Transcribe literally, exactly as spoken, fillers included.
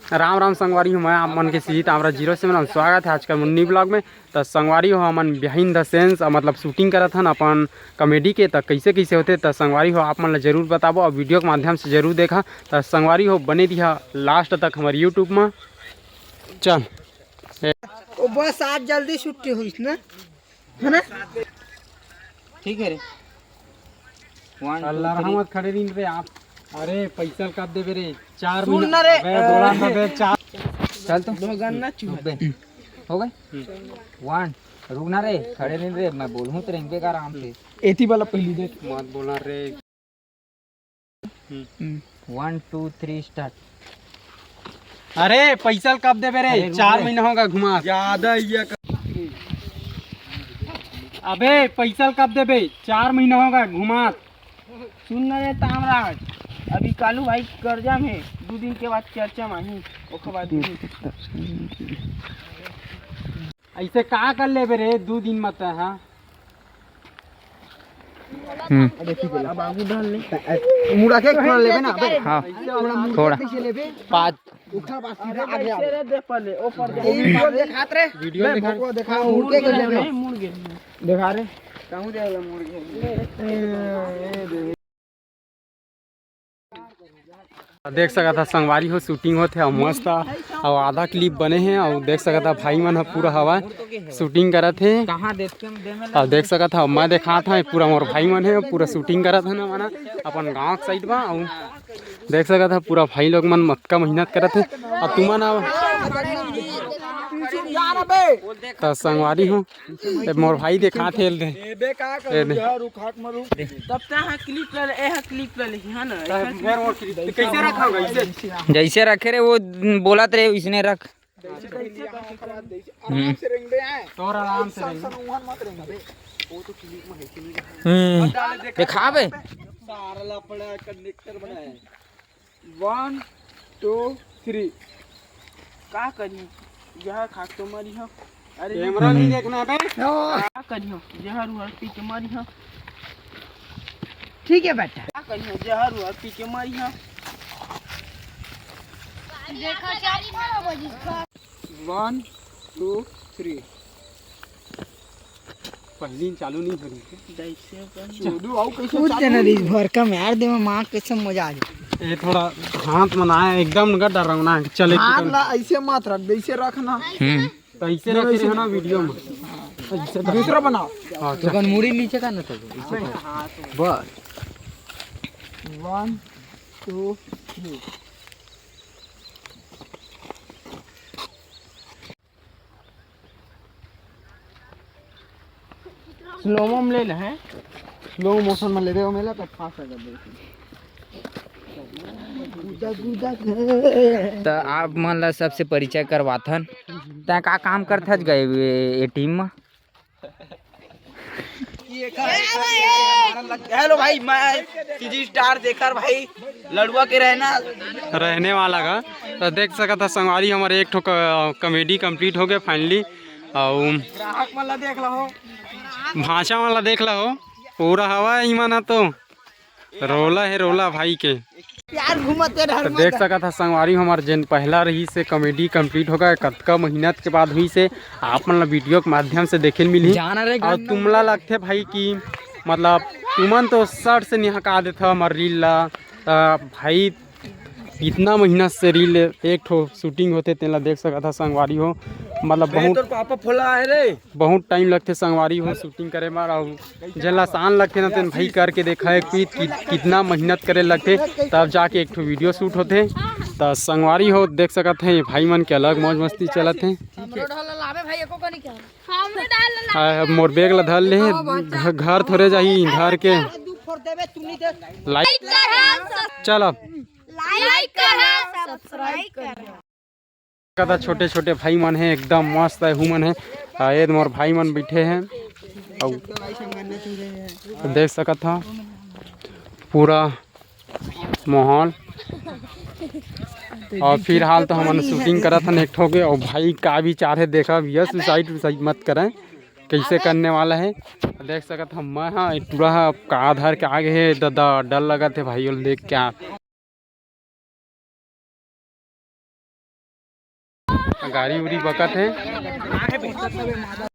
राम राम संगवारी हो, मैं आप मन के सीधी तामरा जीरो से मेरा स्वागत है आज का मुन्नी ब्लॉग में। त संगवारी हो, हमन behind the scenes, मतलब shooting करत हन अपन comedy के, त कैसे कैसे होथे, त संगवारी हो आप मन ला जरूर बताबो और video के माध्यम से जरूर देखा। त संगवारी हो, बने रिहा last तक हमर YouTube में। चल। ओ बस, आज जल्दी छुट्टी होइस ना, है ना? ठीक है रे। One, two, अल्लाह three। रहमत खड़े रहिन रे आप। अरे पैसा कब देबे रे? चार सुन महीना ना रे। अबे बोला ना बे, चार। चल तो। भगन ना चुप। हो गए। वन। रुक ना रे, खड़े रहिन रे, मैं बोलूँ तो रहेंगे आराम से। एती वाला पहली देख। मत बोला रे। वन, टू, थ्री, स्टार्ट। अरे पैसा कब देबे रे? अरे रुक चार रे। महीना होगा घुमा। ज्यादा ये कर। अबे पैसा कब देबे? चार महीना होगा घुमा। सुन ना रे तामराज, अभी कालू भाई कर्जा में, दू दिन के बाद चर्चा में आही, ओकर बाद। ऐसे का कर लेबे रे दू दिन में त, हाँ? हम्म। अब आगू डाल ले। मुड़ा के थोड़ा लेबे ना, अबे। हाँ। थोड़ा मुड़ के थोड़ा। पीछे लेबे। पाँच। उठा बस सीधा आगे आ। दे पहले, ऊपर दे। ये वीडियो दिखात रे। वीडियो बे, दिखा। भोकवा दिखा, मुड़ के मुड़ के लेबे। मुड़ के। दिखा रे। कहूँ दे वाला मुड़ के। देख सकत हा संगवारी हो, shooting होत हे अउ मस्त, अउ आधा clip बने हे। अउ देख सकत हा भाई मन ह पूरा हवा shooting करत हे। अउ देख सकत हा, मैं देखात हा, पूरा मोर भाई मन हे, पूरा shooting करत हे ना, मना अपन गांव के side बा। अउ देख सकत हा पूरा भाई लोग मन मतका मेहनत करत हे। अउ तुमन आव त संगवारी हो, ए, मोर भाई देखात हे दे। एबे का ए, करूँ दे। यार, रुखाक मरू। तब तक हाँ clip ले ले, ए हाँ clip ले ले, हाँ ना, तब ऐसा फिर वो clip। कैसे रखा होगा इसे? जैसे रखे रे, वो बोलत रे, इसने रख। जैसे, जैसे, आराम से रेंग बे, आए। तोर आराम से रेंग। सन, सन, उहन मत रेंग बे। वो तो clip में है कि नहीं? हम्म। दिखा बे। सारा लफड़ा conductor बनाया है। One, two, three। का करियो? जहर खाके तो मरियो। अरे camera नहीं देखना बे। का करियो? जहर उहर पी के मरियो। ठीक है बेटा। का करियो? जहर उहर पी के मरियो। देखा चारी मारो बजी। One, two, three। पहली चालू नहीं हो रही है। जैसे अपन चोदू, आओ कैसे कूद चालू के ना नहीं रही हो? भर का मार दे, माँ कैसे मजा आ जाए। ये थोड़ा हाथ में ना आए, एकदम न डरावना है। चले हाथ ला ऐसे मत रख, जैसे रखना। हम्म। तो ऐसे रखे रहे ना वीडियो में। ऐसे कर। दूसरा बनाओ। हाँ, तो चल। कौन मुड़ी नीचे का ना तो इसे कर। बस। One, two, three। Slow mo में ले ले हैं। Slow motion में ले रहे हो मेला तो fast है जब। त आप मन ला सबसे परिचय करवाथन। तैं का काम करथस गए ए टीम में? हेलो भाई, मैं सीजी स्टार शेखर भाई, लड़ुआ के रहना। रहने वाला का। तो देख सकत हा संगवारी, हमर एक ठो क-, comedy complete हो गया finally। अउ ग्राहक वाला देख लो, भाषा वाला देख लो, पूरा हवा इमन ह तो। रोला हे रोला भाई के। यार घूमत हे डहर तो मत। देख सकत हा संगवारी, हमर जेन पहला रहिस हे comedy complete होगे, कतका मेहनत के बाद होइस हे, आप मन ला वीडियो के माध्यम से देखे ल मिलही। जाना रे अउ गन्ना। तुमला लगथे भाई कि मतलब तुमन तो सट से निहका देथव हमर reel ला, त भाई इतना मेहनत से reel एक ठो shooting होथे, तेन ला देख सकत हा संगवारी हो, मतलब बे, बहुत तोर पापा फोला आहे रे। बहुत time लगथे संगवारी हो shooting करे बर, अउ जेन ला आसान लगथे ना, तेन भाई करके देखा एक पीत कि, कितना मेहनत करे लगथे, तब जाके एक ठो वीडियो शूट होथे। त संगवारी हो देख सकत हे, भाई मन के अलग मौज मस्ती चलत हे। हमरो ढोल लावे भाई, एको कनी क्या? हमरो डाल ला। आ, अब मोर बैग ला धर ले, घ-, घर थोरे जाही, धर के। दू फोड़ देबे, तू नहीं दे। लाइक। चल अब। लाइक करा, सब्सक्राइब करा। कदा छोटे छोटे भाई मन हे, एकदम मस्त हे, हु मन हे। आ, ये मोर भाई मन बैठे हे, अउ देख सकत हा पूरा माहौल। अउ फिलहाल तो हमन shooting करत हन एक ठो के, अउ भाई का विचार हे देखा भैया, suicide वुसाइड मत करें, कैसे करने वाला हे। देख सकत हा मैं हा टूरा हा का धर के आगे हे, दादा डर लगत हे भाई ओला देख के। गाड़ी उड़ी बकत हे।